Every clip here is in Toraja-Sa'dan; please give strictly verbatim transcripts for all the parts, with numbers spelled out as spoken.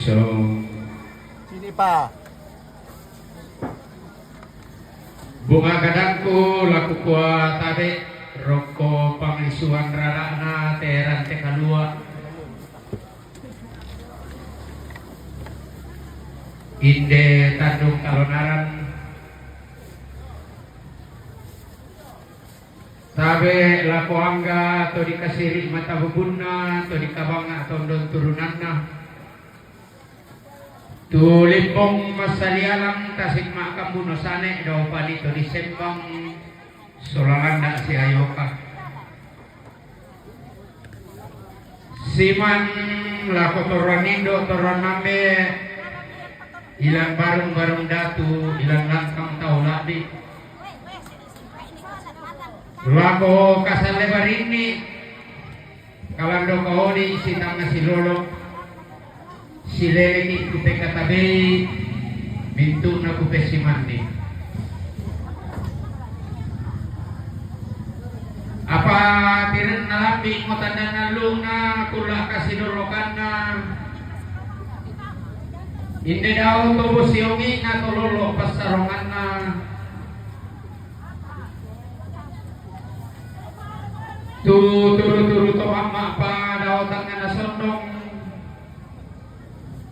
So, sini pa. Bunga gadangku laku kua tabe, rokko pangisuan rara'na te rante kalua. Inde tandung kalonaran. Tabe lako angga to dikasiri mata bubunna, to dikabanga tondon turunanna. Tu limbong massalialang tasik makkambuno sane dau pani to disembang solalanda siayoka. Siman lako toranindo toranambe ilang barung-barung datu ilang langkang tau ladi. Lako kasalle barinni, kalando kaoni sitanga silolo, sileleki kupekatabei, mintu'na kupesimanni. Apa tirenna lambi mo tandanna luna kulla kasidolokanna, inde dao to bosiongi na to lolo passaronganna. Tu turu-turu to mamma pa dao tangngana sondong,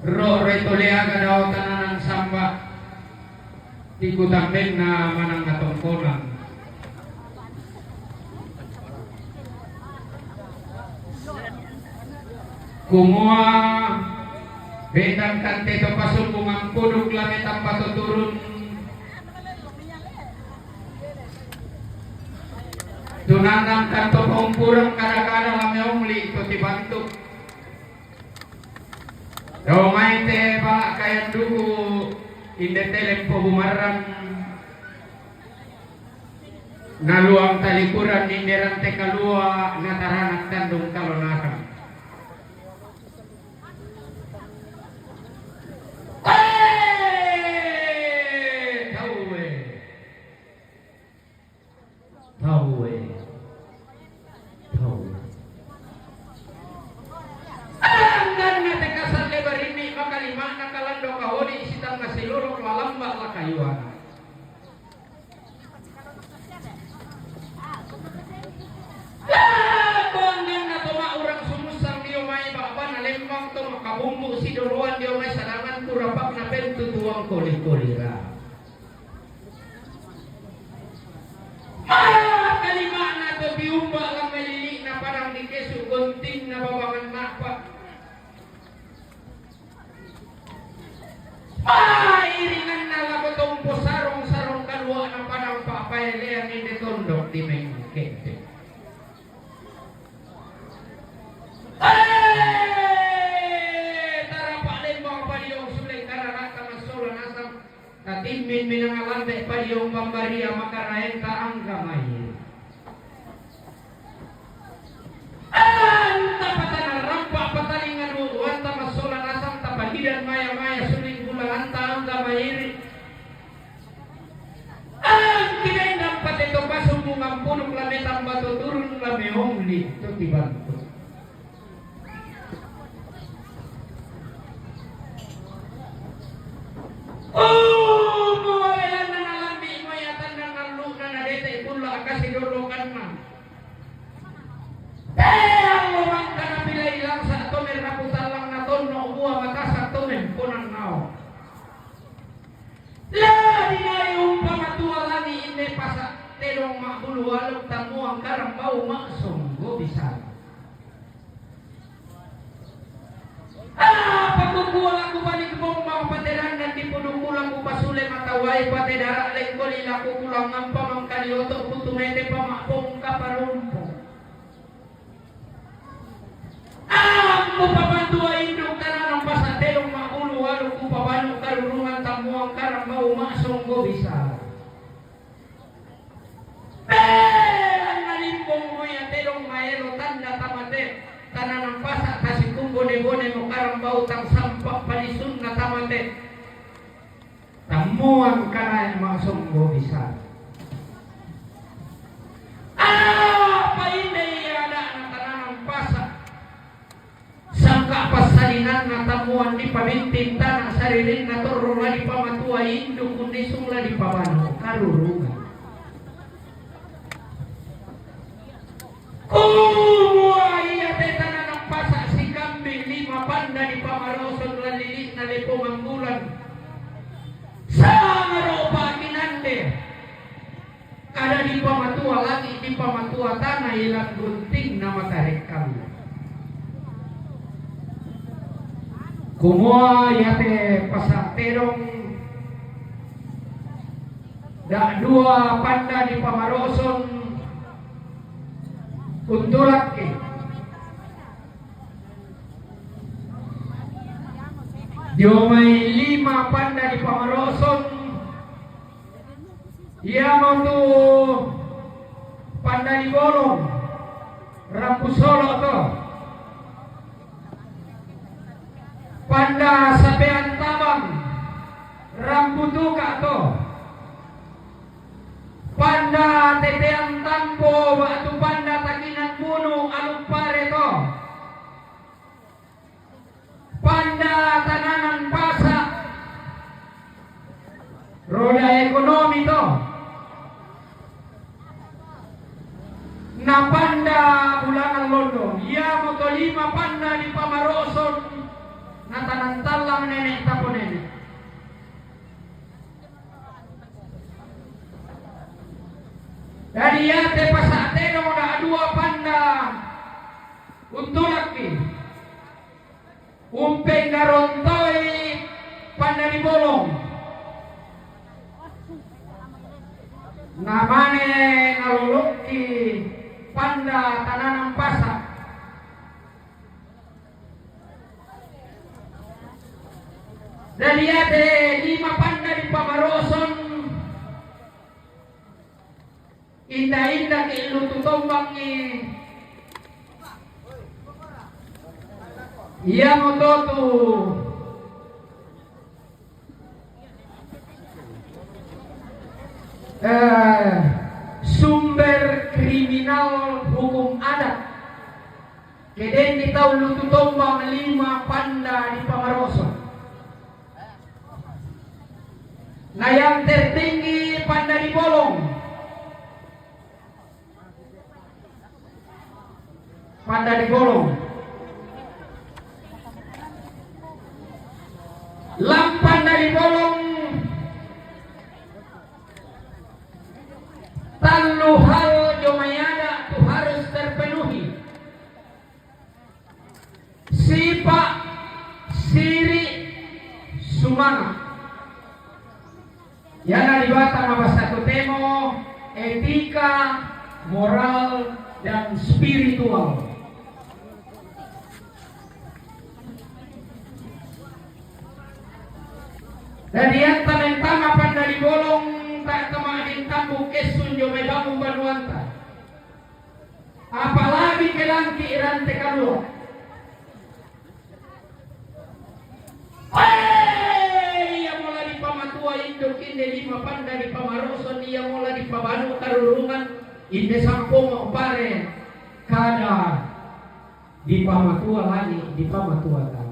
ro reto leaga dao tananan samba, tikutambenna manang atongkonan. Kumua, bedangkan teto pasumbungan puduk lame tampa to turun. Tunanang kanto paumpuran kada-kada lame ongli to tibantu. Dao mai te bala kayan duku inde teleng pobumarran. Naluang talikuran inde rante kalua nataranak tandung kalonakang. Eh, tauwe. Tauwe. Tauwe. Angganna te kasalle barinni makalimana kalando kaodi sitanga silolo lalamba lakayuana. Lako angganna to maurang sumussang dio mai ba'bana lembang to makabumbu sidoloan dio mai sadangan kurapakna pentu tuang koli-kolira. Makalimana to tiumba lamai lili'na padang dikesu gontingna babangan napa. Pairinganna lako tompo sarong-sarong kalua'na padang pa'paelean inde tondok di mengkete. Eh, tarapa lembang padiong suleng kararata massola nasang. Tatimmin minanga lambe padiong pambaria makaraenta angga mai. Anta patana rampa patalinga duanta massola nasang tapalidan maya-maya suling bulanganta angga mairi. Angki dendang pateto pasumbungan puduk lame tamba to turun lame ongli to tibantu. Oh, mawawelanna nalambi moya tandang nallu'na nadete kulla kasidolokanna. Te allo mangka napilai langsa to merrapu tallang natonno mua matasa to memponannao. La dinai umpama tua langi inne pasa tedong ma'bulu walu tammuang karambau ma'songgo bisara. Apa kukua laku balik bomba paterandan di puduku laku pasule mata wai patedara lengkoli laku kulang ampa mangkali oto kutumete pama'pong kaparumpo. Ammu papantua induk tananang pasa tedong ma'bulu walu kupabanu karurungan tammuang karambau ma'songgo bisa. Belanna limbong moya tedong maelo tanda tamate, tananang pasa tasikum bone-bone mo karambau tang sampa palisunna tamate. Tammuang kanae ma'songgo bisa. Apa inne iya ada'na tananang pasa? Sangka pasa Sinanna tammuan di pamimpin tana saririnna torro la dipamatua indu kunnisung la dipabanu karurungan. Kumua iate tanana pasa sikambi lima panda dipamaroson la lili'na lepongan bulan. Sangaro pakinande. Kada dipamatua langi, dipamatua tana ilang guntingna matarekkang. Kumua iate pasa tedong da'dua panda dipamaroson untulakki. Dio mai lima panda dipamaroson Iamotu panda dibolong, rambu solo to. Panda sapean tabang, rambu tuka to. Panda tetean tampo ba'tu panda takinan bunu aluppare to. Panda tananan pasa, roda ekonomi to. Na panda bulangan londong, iamoto lima panda dipamaroson, na tanan tallang nene' taponene. Dadi iate pasa tedong da'dua panda untulakki. Umpenggarontoi panda dibolong. Namane nalolokki panda tananan pasa. Dadi iate lima panda dipamaroson. Inda-indaki lutu tombangngi. Iamoto tu, eh, sumber kriminal hukum adat. Ke denni tau lutu tombang lima panda dipamaroso. Na yang tertinggi panda dibolong. Panda dibolong. Lam panda dibolong. Tallu hal jomai ada tu harus terpenuhi. Sipa', siri', sumanga'. Iana dibata mabasa totemo etika, moral, dan spiritual. Dadi ianta mentama panda dibolong, ta' tama' dintambuk kessun jomai bangun banuanta. Apalagi ke langki' rante kalua'. Eh, iamo la dipamatua indo' kinde lima panda dipamaroson, iamo la dipabanu karurungan, inde sampongo pare kada dipamatua lagi, dipamatua tama.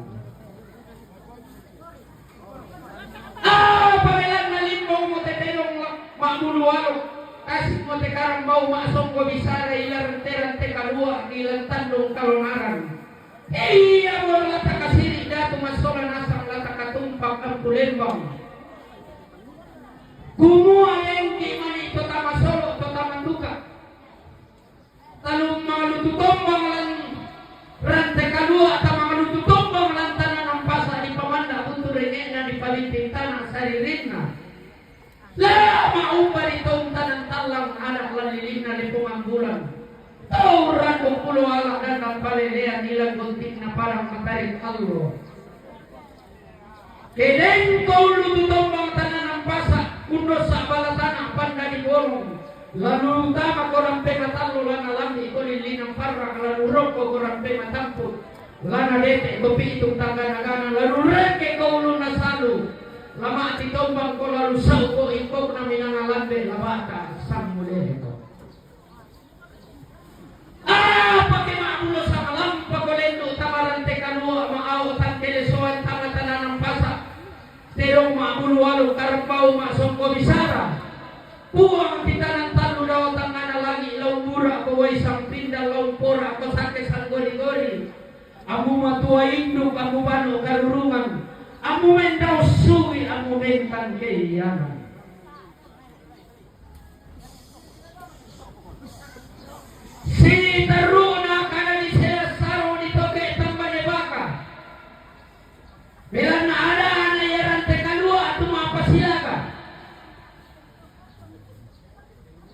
Ah, pabelanna limbong mo te tedong la-, ma'bulu alo', tasik mo te karambau ma'songgo bisara ilarang terang te kalua' ilang tandong kalonaran. Iya mo la takasiri' datu massola nasang la takatumpak ampu lembang. Kumua lengki mani to tama solo' to tama tuka'. Talu mangalutu tombang lan rante kalua', ta mangalutu tombang lan tananan pasa' dipamanda' untu' renge'na dipalimping tana saririnna. La ma'upa ri taung tanan tallang ada' lan lilinna lepongan bulan. Taung randuk pulo ala' dandang palelean ilang gonti'na padang matarik allo. Ke dengko ulu tu tombang tananan pasa', undossa bala tana panda dibolong, lanu tamako rampe matallo, lana lambi' ko lillinang parrang, lanu rokko ko rampe matampu', lana dete' ko pitung tanggana-gana, lanu reke ko ulunna salu, la ma'ti tombang ko lalu sau' ko ingkokna minanga lambe, la bata sammulehe ko. Apa ke ma'bulo samalampa ko lendu' tama rante kalua', ma'ao' Pulu walu karbau ma songko bisara. Puang titanang tallu dao tangngana langi lao umbura ko wai sampinda lao umpora ko sake sanggori-gori. Ammu matua induk, ammu bano karurungan, ammu mendao suwi, ammu mentang keianan. Siterruna kada disela sarong ditoke tambane baka. Belanna ada na iyarante kalua tu mapasilaga.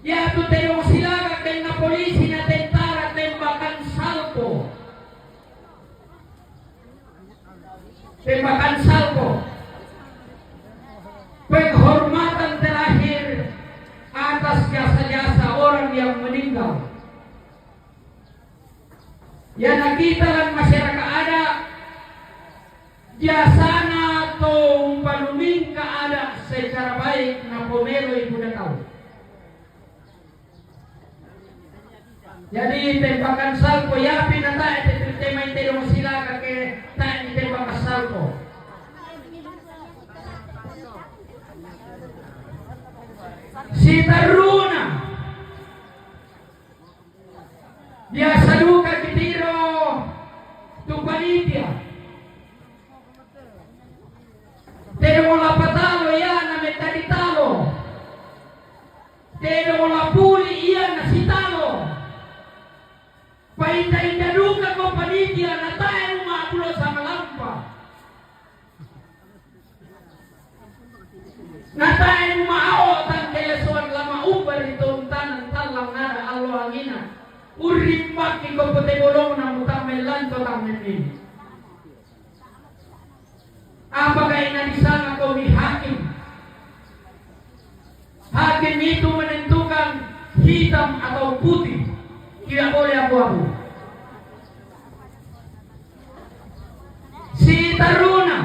Iatu tedong silaga kenna polisi na tentara tembakan salpo. Tembakan salpo. Penghormatan terakhir atas jasa-jasa orang yang meninggal. Yana kita lan masyarakat ada jasana to umpalumingka ada secara baik na pomelo ibu datau. Jadi tembakan salpo yapi na tae te tema itedong silaga ke tae tembakan salpo. Siterruna. Biasa duka kitiro tu panitia. Tedong lapatalo iyana metadi talo. Tedong lapuli iyana sitalo. Painda-inda duka ko panitia na tae mumappulo sama lampa. Na tae mumao tangkelesoan lama ubbari tontanan tallang ada allo angina. Urrimbakki ko pote bolongna mutammai lanto tammennini. Apakah ina disanga komi hakim? Hakim itu menentukan hitam atau putih, tidak boleh abu-abu. Siterruna.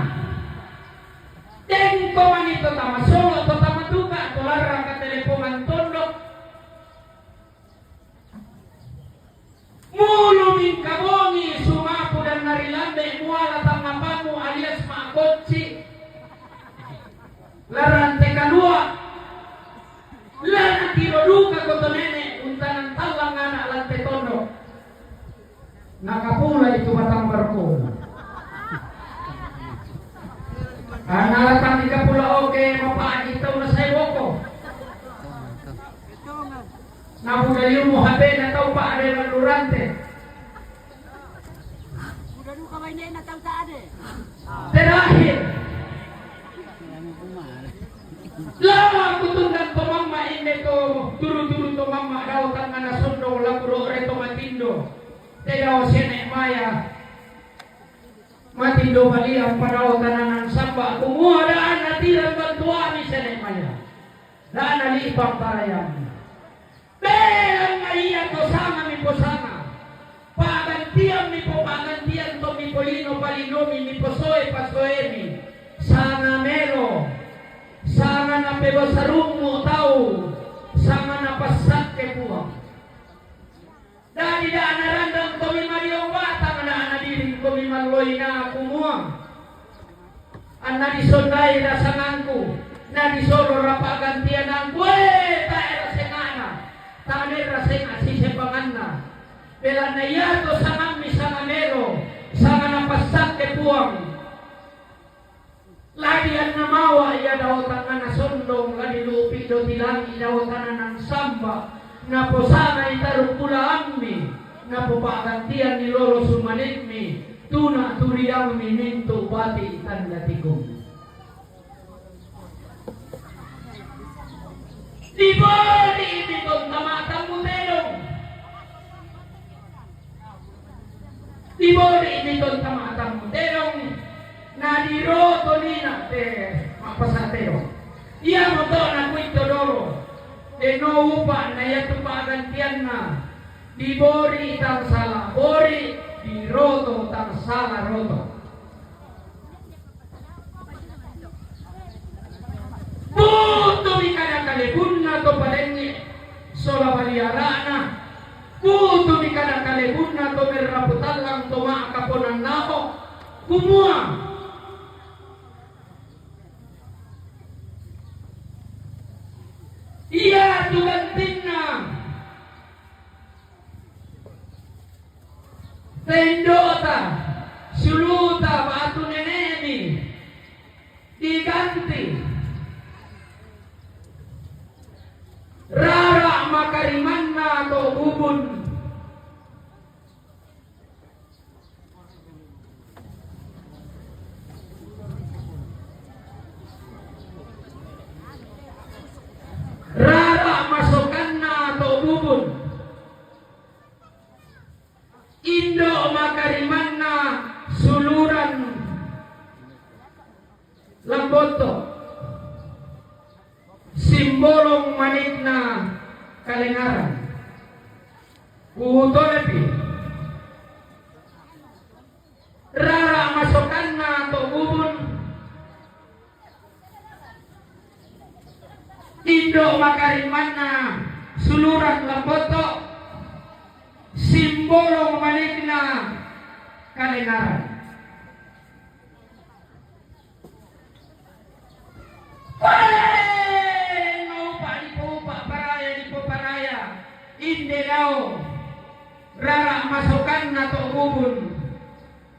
Dengko mani to tama solo to tama tuka to larang katelepongan tondok. Mulu mingka bongi sumapu dan narilambe muala tangapammu alias makocci. Larante kalua. Lana tiro duka ko to nene untanan tallang anak lante tondok. Nakapula itu batang barko. Anak latang di kapula oke mapaji tau na sai boko. Namu dalimu H P na tau pa ada lurante. Udah duka mainnya na tau tak ada. Terakhir. Lama kutundang to mamma inde to turu-turu to mamma dao tangana sondong lapuro re to matindo. Te dao sene maya. Matindo baliang padao tananan samba kumua daan natiran bantuami sene maya. Daan nalipang parayami. Belanna iya to sanga miposanga, pagantian mipopagantian to mipolino palinomi miposoe pasoemi, sanga melo, sanga napebasarummu tau, sanga napassakke Puang. Dadi da narandang tomi mario batang da nadiring komi malloina kumua. Anna disondai rasangangku, na disolo rapa gantianangku, eh, tae rasengana, tae rasenga sisepanganna. Belanna iato sangammi sanga melo, sanga napassakke Puang. Ladi anna mawa ia dao tangana sondong, ladi lupi do tilangi dao tananan samba, naposanai tarung bulaanmi, napopagantianni lolo sumanitmi, tuna turiangmi mintu bati tanda tikung. Dibori mi tonta matammu tedong. Dibori mi tonta matammu tedong. Na diroto nina te mappasa tedong. Ia moto na kuito dolo. Deno upa na ia tu pagantianna. Dibori tang sala bori, diroto tang sala roto. Butumi kada kalebunna to palengnge sola baliara'na, butumi kada kalebunna to merrapu tallang to ma'kaponan naho, kumua, Gantinna tendota, suluta, batu nene'mi diganti. Rara makarimanna to Bubun. Rara masokanna to Bubun. Indo makarimanna suluran Lambotto. Simbolong manikna kalengaran. Kutolepi. Rara masokanna to Bubun. Indo makarimanna suluran Lambotto. Simbolong manikna kalengaran. Pale! Naupa dipopa paraya, dipoparaya. Inde lao. Rara masokanna to Bubun.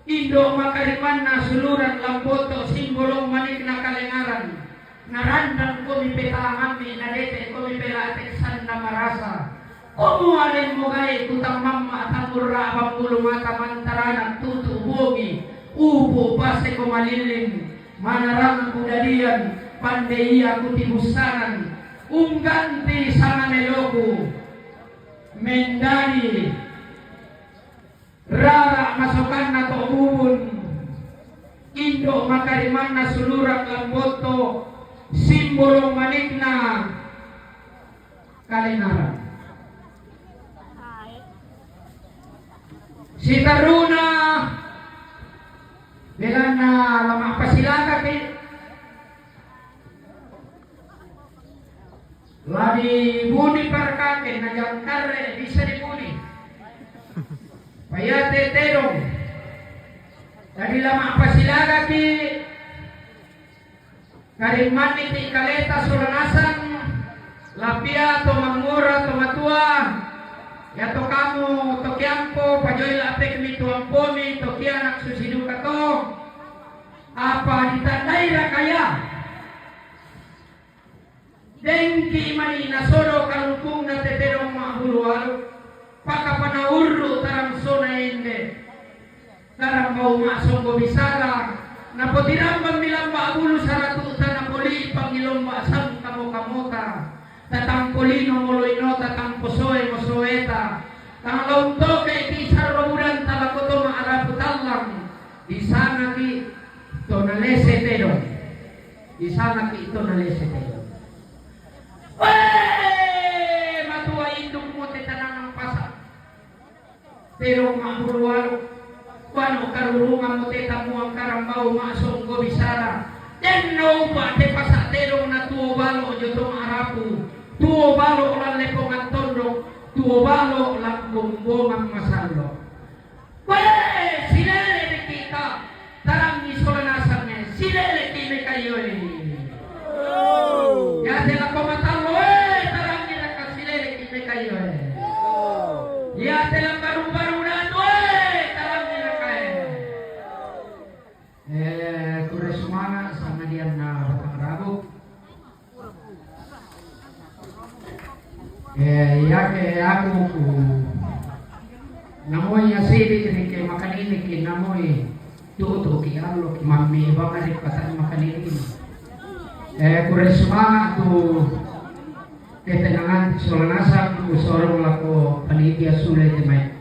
Indo makarimanna suluran Lambotto, simbolong manikna kalengaran. Narandang komi petangammi, nadete komi pelatek sanna marasa. Komu alemmo gae kutammamma tanggurra bambulu mata mantarana tutu bongi. Upu paseko malilling, manarang kudadian, pande ia kutibussanan, ungganti sanganeloku, mendadi. Rara masokanna to Bubun, indo makarimanna suluran Lambotto, simbolong manikna kalengaran. Sitaruna, belanna lama pasilakaki. La dibuni parkake, najang karre bisa dibuni. Payate tedong. Jadi lama pasilagaki, karimmanni ti kaleta sola nasang, lapia to mangura to matua, ya to kamu to kiampo, pajoi lapekmi tuampomi to kianak susiduka to, apa ditandai rakaya. Dengki mani nasodo kalukungna te tedong ma'bulu walu, pakapana urru tarang sona ende. Karambau ma'songgo bisara, napotirambammi lamba bulu saratu'ta, napoli pangilomba sangkamo-kamota, tatangkolino moloinota, tangposoe mosoeta, tang launtoke ki sarro budanta lako to ma'rapu tallang, disangaki to nalese tedong. Di sana ki to nalese tedong. Wee! Matua indukmu te tanangang pasa. Tedong ma'bulu walu. Wano karurunganmu te tamuang karambau ma'songgo bisara. Denno upa te pasa tedong na tuo balo jo to ma'rapu. Tuo balo lalle pongan tondok. Tuo balo lakkombongan masallo. Wee, sileleki ka, tarangi sola nasangnge, sileleki mekayoe. Yate lako matalloe, tarangi raka sileleki mekayoe. Yate la baru-baru nanoe, tarangi rakae. Eh, kure sumanga' sangadianna batang rabu. Eh, iake aku ku namoi asidi rike makaniniki namoi tutuki allo mammi bangari patang makaniniki. Eh, kure sumanga' tu ketenangan sola nasang ku sorong lako panitia sule te mai.